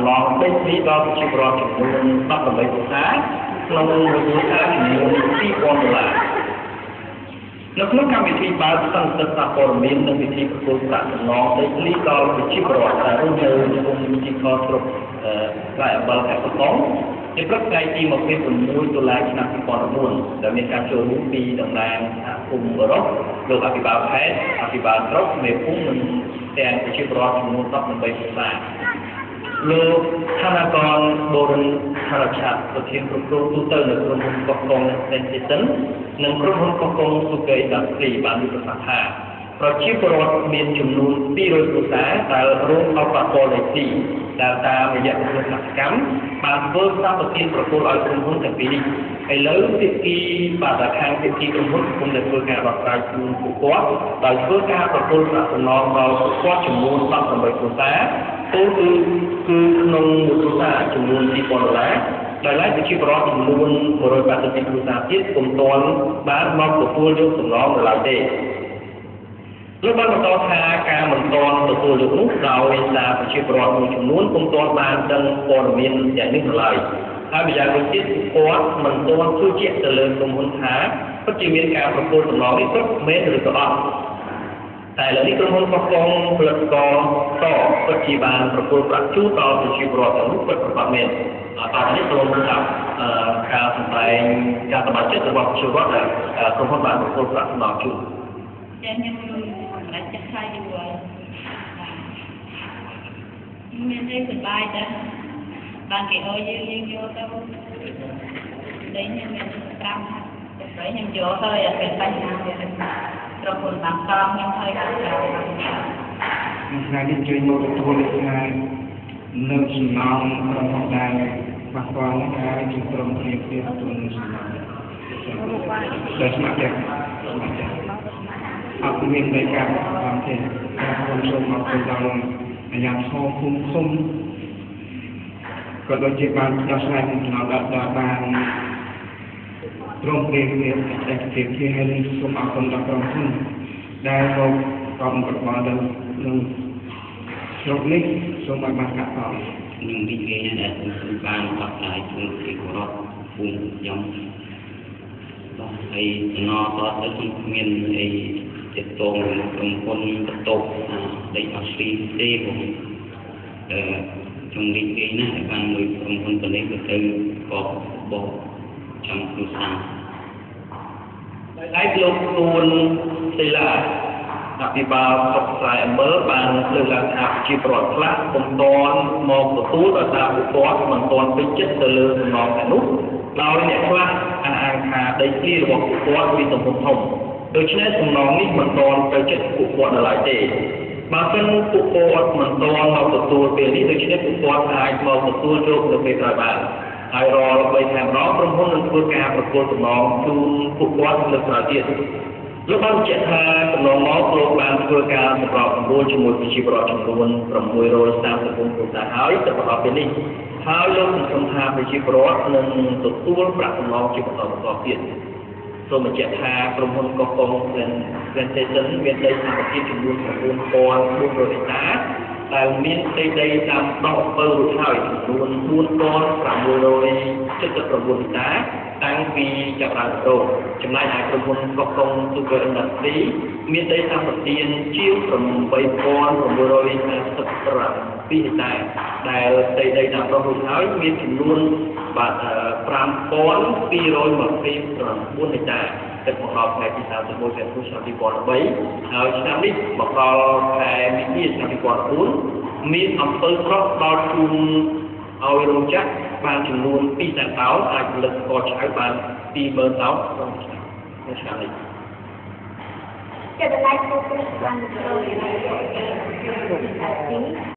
ឡងដីធ្លីដល់ប្រជាពលរដ្ឋចំនួន18គ្រួសារក្នុងមួយគ្រួសារចំនួន2000ដុល្លារនៅក្នុងកម្មវិធីបើកសន្និសីទសារព័ត៌មាននិងពិធីប្រគល់ប្រាក់សំណងដីធ្លីដល់ប្រជាពលរដ្ឋដែលរស់នៅភូមិជីខស្រុកស្រែអំបិលខេត្តកោះកុងនៅព្រឹកថ្ងៃទី26តុលាឆ្នាំ2014ដែលមានការចូលរួមពីតំណាងសហគមន៍អឺរ៉ុបលោកអភិបាលខេត្តអភិបាលស្រុកមេភូមិនិងទាំងប្រជាពលរដ្ឋចំនួន18គ្រួសារលោកឋានកនបូរិនថារឆាតប្រធានគ្រប់គ្រងទូទៅនៅក្រុមហ៊ុនកោះកុង Sensation និងក្រុមហ៊ុនកោះកុង Sugar Industry បានមានប្រសាសន៍ថាប្រជាពលរដ្ឋមានចំនួន200គ្រួសារដែលរងផលប៉ះពាល់ដីធ្លីដែលតាមរយៈក្រសួងកសិកម្មបានធ្វើសម្បទានប្រគល់ឲ្យក្រុមហ៊ុនទាំងពីរនេះឥឡូវភាគីបាទខាងភាគីក្រុមហ៊ុនកំពុងតែធ្វើការដោះស្រាយជូនពួកគាត់ដោយធ្វើការប្រគល់ប្រាក់សំណងដល់ពួកគាត់ចំនួន18គ្រួសារពោលគឺក្នុងមួយគ្រួសារចំនួន2000ដុល្លារដោយឡែកប្រជាពលរដ្ឋចំនួន182គ្រួសារទៀតពុំទាន់បានមកទទួលយកសំណងនៅឡើយទេលោកបានបន្តថាការមិនទាន់ទទួលយកនោះដោយសារប្រជាពលរដ្ឋមួយចំនួនពុំទាន់បានដឹងព័ត៌មានយ៉ាងនេះនៅឡើយហើយម្យ៉ាងវិញទៀតគាត់មិនទាន់ជឿជាក់ទៅលើក្រុមហ៊ុនថាពិតជាមានការប្រគល់សំណងនេះពិតមែនឬក៏អត់តែឥឡូវនេះក្រុមហ៊ុនកោះកុងផលិតករសពិតជាបានប្រគល់ប្រាក់ជូនដល់ប្រជាពលរដ្ឋទាំងនោះពិតប្រាកដមែនតនេះសូមថាការសម្ដែងការសប្បាយចិត្តរបស់ប្រជាពលរដ្ឋដែលក្រុមហ៊ុនបានប្រគល់ប្រាក់សំណងជូនចាខ្ញុំសម្រាប់ចិត្តហើយយូរហើយមានអីសប្បាយដែរបានគេឲ្យយើងយកទៅដីខ្ញុំមាន5ហាត់តែខ្ញុំយកទៅអត់មានបញ្ហាទេក្រុមហ៊ុនបានកងខ្ញុំហើយដល់ក្រោយថ្ងៃនេះជួយមកទទួលលេខានៅសំណងក្រុមហ៊ុនដែលប៉ះពាល់ហ្នឹងហើយជាក្រុមគ្នាគ្នាទទួលនៅសំណងដែលស្ម័គ្រចិត្តអត់មានដីកាបានទេការខ្ញុំសូមអរគុណដល់អាជ្ញាធរភូមិឃុំក៏ដូចជាបានដោះស្រាយនឹងដល់បានព្រមព្រៀងគ្នាឯកភាពគ្នាហើយនឹងសូមអរគុណដល់ក្រុមហ៊ុនដែលមកកុំកបដល់នឹងស្រុកនេះសូមឲ្យបានកាត់តខ្ញុំរីករាយណាស់ដែលបានដោះស្រាយជូនប្រជាពលរដ្ឋភូមិខ្ញុំបាទហើយតំណតទៅខ្ញុំគ្មានអីទាក់ទងនឹងក្រុមហ៊ុនបន្ទប់ដីអស់ស្រីទេបងខ្ញុំរីករាយណាស់ដែលបានមួយក្រុមហ៊ុនប៉ូលីសទៅកបបចំគ្រួសារដោយលោកទួនសិលាអភិបាលស្រុកស្រែអំបិលបានលើកឡើងថាប្រជាពលរដ្ឋខ្លះពុំទាន់មកទទួលដោយសារពួកគាត់មិនទាន់ពេញចិត្តទៅលើសំណងទាំងនោះដោយអ្នកខ្លះអះអាងថាដីធ្លីរបស់ពួកគាត់មានទំហំធំដូច្នេះសំណងនេះមិនទាន់ទៅចិត្តពួកគាត់នៅឡើយទេបើសិនពួកគាត់មិនទាន់មកទទួលពេលនេះដូច្នេះពួកគាត់អាចមកទទួលយកនៅពេលក្រោយបានហើយរាល់3ខែម្ដងក្រុមហ៊ុននឹងធ្វើការប្រគល់សំណងជូនពួកគាត់លើកក្រោយទៀតលោកបានបញ្ជាក់ថាកន្លងមកលោកបានធ្វើការសម្របសម្រួលជាមួយប្រជាពលរដ្ឋចំនួន639គ្រួសារហើយទៅដល់ពេលនេះហើយលោកសង្ឃឹមថាប្រជាពលរដ្ឋនឹងទទួលប្រាក់សំណងជាបន្តបន្ទាប់ទៀតសូមបញ្ជាក់ថាក្រុមហ៊ុនកោះកុង Plantation មានដីសម្បត្តិចំនួន9400ហិកតាដែលមានផ្ទៃដីដាំដុះអំពៅរួចហើយចំនួន4679ហិកតាតាំងពីចាប់ដើមរងចំណែកឯក្រុមហ៊ុនកោះកុង Sugar Industry មានដីសម្បត្តិជាង8957ហិកតាដែលផ្ទៃដីដាំដុះរួចហើយមានចំនួនបាទ5229ហិកតាទឹកមកដល់ថ្ងៃទី31ខែធ្នូឆ្នាំ2013ហើយឆ្នាំនេះមកដល់ខែមីនាឆ្នាំ2014មានអំពើស្រស់ដល់ជូនឲ្យរោងចក្របានចំនួន2សែនតោនអាចផលិតស្ករឆៅបាន20000តោនក្នុងឆ្នាំនេះជាតម្លៃគ្រប់គ្រងបានទៅ